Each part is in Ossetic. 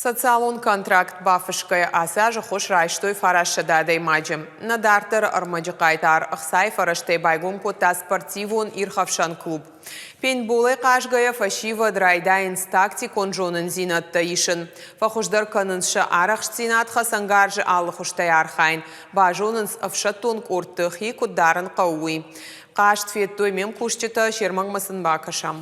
Социалон контракт бафысгӕйӕ ацы аз ӕххуыс райстой 900 адӕймаджы. Нӕ дарддӕры ӕрмӕджы хъайтар ӕхцайы фӕрӕзтӕй байгом кодта спортивон ирхӕфсӕн клуб. Пейнтболӕй хъазгӕйӕ фӕсивӕд райдайынц тактикон зонындзинӕдтӕ исын, фӕхуыздӕр кӕнынц сӕ арӕхстдзинад хӕцӕнгарзы алы хуызтӕй архайын, базонынц ӕфсӕддон къордты хи куыд дарын хъӕуы, уый. Хъазт федтой ме мкусджытӕ, се рмӕгмӕ сын бакӕсӕм.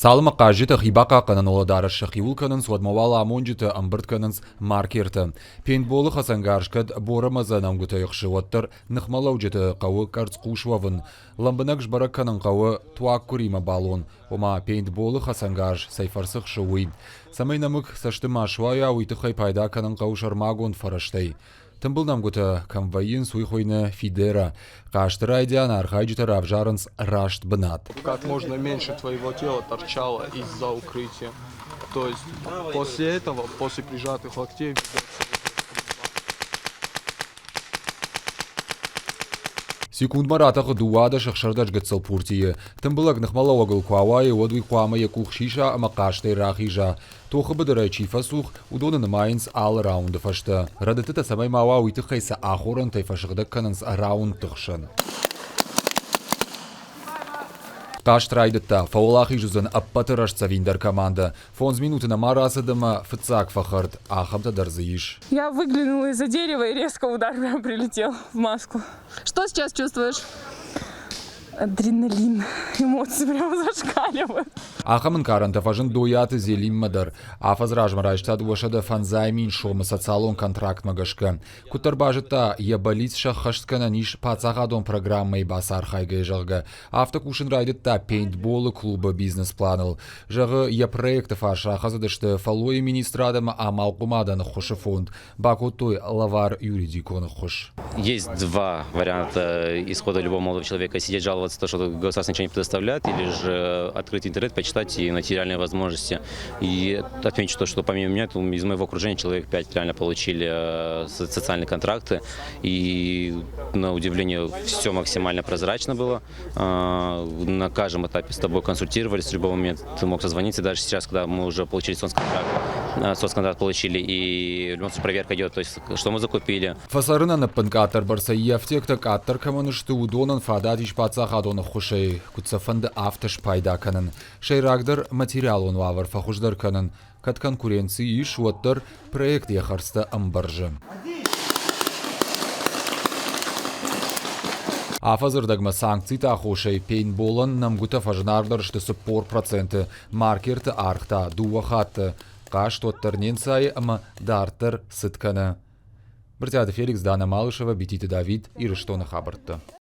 Цалынмӕ хъазджытӕ хи бахъахъхъӕнӕн уӕлӕдарӕс сӕхиуыл кӕнынц, уӕдмӕ уал амонджытӕ ӕмбырд кӕнынц маркертӕ. Пейнтболы хӕцӕнгарз кӕд борӕмӕдзӕ нӕмгуытӕй ӕхсы, уӕддӕр ныхмӕлӕуджыты хъӕуы къӕрцхъус уӕвын. Лӕмбынӕг сбӕрӕг кӕнын хъӕуы туаггуыримӕ балон, ома пейнтболы хӕцӕнгарз цӕй фӕрцы хсы, уый. Цӕмӕй нӕмыг цӕсты ма суайа, уый тыххӕй пайда кӕнын хъӕуы сӕрмагонд фӕрӕзтӕй. Тымбыл нӕмгуытӕ кӕм вӕййынц, уый хуыйны Фидера. Хъазты райдиан архайджытӕ равзарынц раст бынат. Как можно меньше твоего тела торчало из-за укрытия. То есть после этого, после прижатых локтей, Секундмӕ ратӕхы 12 16 гыццыл пуртийы. Тымбылӕг ныхмӕлӕууӕгыл куы ауайы, уӕд уый хъуамӕ йӕ къух сиса ӕмӕ хъазтӕй рахиза. Тохы быдырӕй чи фӕцух, уыдоны нымайынц алы раунды фӕстӕ. Рӕдыдтытӕ цӕмӕй ма уа, уый тыххӕй сӕ ахорӕнтӕй фӕсыгъдӕг кӕнынц раундты хсӕн. Хъазт райдыдта, фӕуӕлахиз уыдзӕн ӕппӕты рӕстдзӕвиндӕр командӕ. Фондз минуты нӕма рацыд ӕмӕ фыццаг фӕхӕрд, ахӕмтӕ дӕр дзы ис. Я выглянула из-за дерева и резко удар прям прилетел в маску. Что сейчас чувствуешь? Адреналин, эмоции прям зашкаливают. Ахӕм ӕнкъарӕнтӕ фӕзынд Дойаты Зелиммӕ дӕр. Афӕдз размӕ райста 205 000 сомы социалон контрактмӕ гӕсгӕ. Куыддӕр базыдта, йӕ бӕллиц сӕххӕст кӕнӕн ис паддзахадон программӕйы бацархайгӕйӕ, зӕгъгӕ, афтӕ кусын райдыдта пейнтболы клубы бизнес-планыл. Зӕгъы, йӕ проекты фарс рахӕцыдысты фӕллойы министрад ӕмӕ амалхъомадӕн ӕххуысы фонд. бакодтой лӕвар юридикон ӕххуыс. Есть два варианта исхода любого молодого человека. Сидеть жаловаться, то, что государство ничего не предоставляет, или же открыть интернет, почитать и найти реальные возможности. И отмечу то, что помимо меня, из моего окружения человек пять реально получили социальные контракты. И на удивление все максимально прозрачно было. На каждом этапе с тобой консультировались, в любой момент ты мог созвониться. Даже сейчас, когда мы уже получили соцконтракт, соцконтракт получили, и в любом случае проверка идет, то есть что мы закупили. Фӕцӕрынӕн ӕппынкъаддӕр бӕрцӕй йӕ ӕфтиӕгтӕ къаддӕр кӕмӕн сты, уыдонӕн фадат ис паддзахадон ӕххуысӕй, куыд сӕ фӕнды, афтӕ спайда кӕнын. Сӕйрагдӕр материалон уавӕр фӕхуыздӕр кӕнын. Кӕд конкуренци ис, уӕддӕр проект йӕ хӕрдзтӕ ӕмбӕрзы. Афӕдзы рдӕгмӕ санкциты аххосӕй пейнтболӕн нӕмгуытӕ фӕзынаргъдӕр сты 40%, маркерты аргъ та дыууӕ хатты. Хъазт уӕддӕр не нцайы ӕмӕ дарддӕр цыд кӕны. Брытъиаты Феликс, Дана Малышева, Бититы Давид, Ирыстоны хабӕрттӕ.